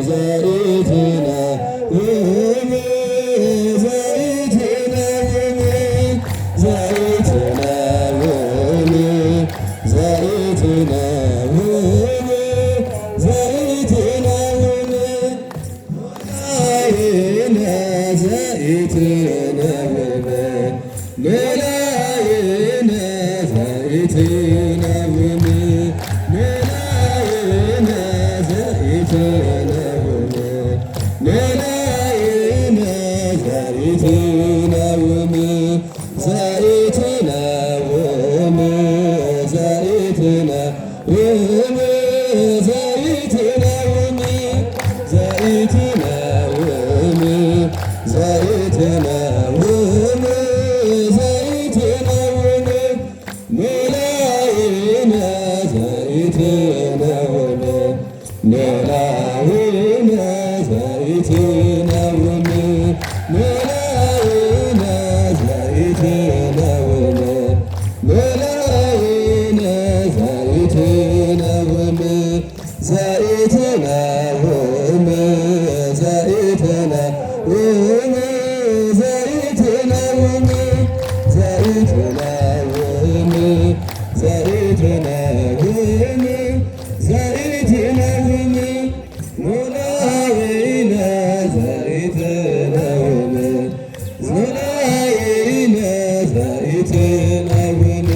ዘይትነ ውእሙ ዘይትነ ዘይትነ ውእሙ ዘይትነ ውእሙ ዘይትነ ውእሙ ላይነ ዘይትነ ውእሙ ላይነ ዘይትነ ውእሙ ላይነ ዘይትነ ውእሙ ላይነ ዘይትነ ውእሙ ዘይትነ ውእሙ ዘይትነ ውእሙ ዘይትነ ውእሙ ዘይትነ ውእሙ ዘይትነ ውእሙ ዘይትነ ውእሙ ላይነ ዘይትነ ውእሙ ላይነ ዘይትነ ውእሙ ላይነ ዘይትነ ውእሙ ላይነ ዘይትነ ውእሙ ዘይትነ ውእሙ ዘይትነ ውእሙ ዘይትነ ውእሙ ዘይትነ ውእሙ ዘይትነ ውእሙ ዘይትነ ውእሙ ላይነ ዘይትነ ውእሙ ላይነ ዘይትነ ውእሙ።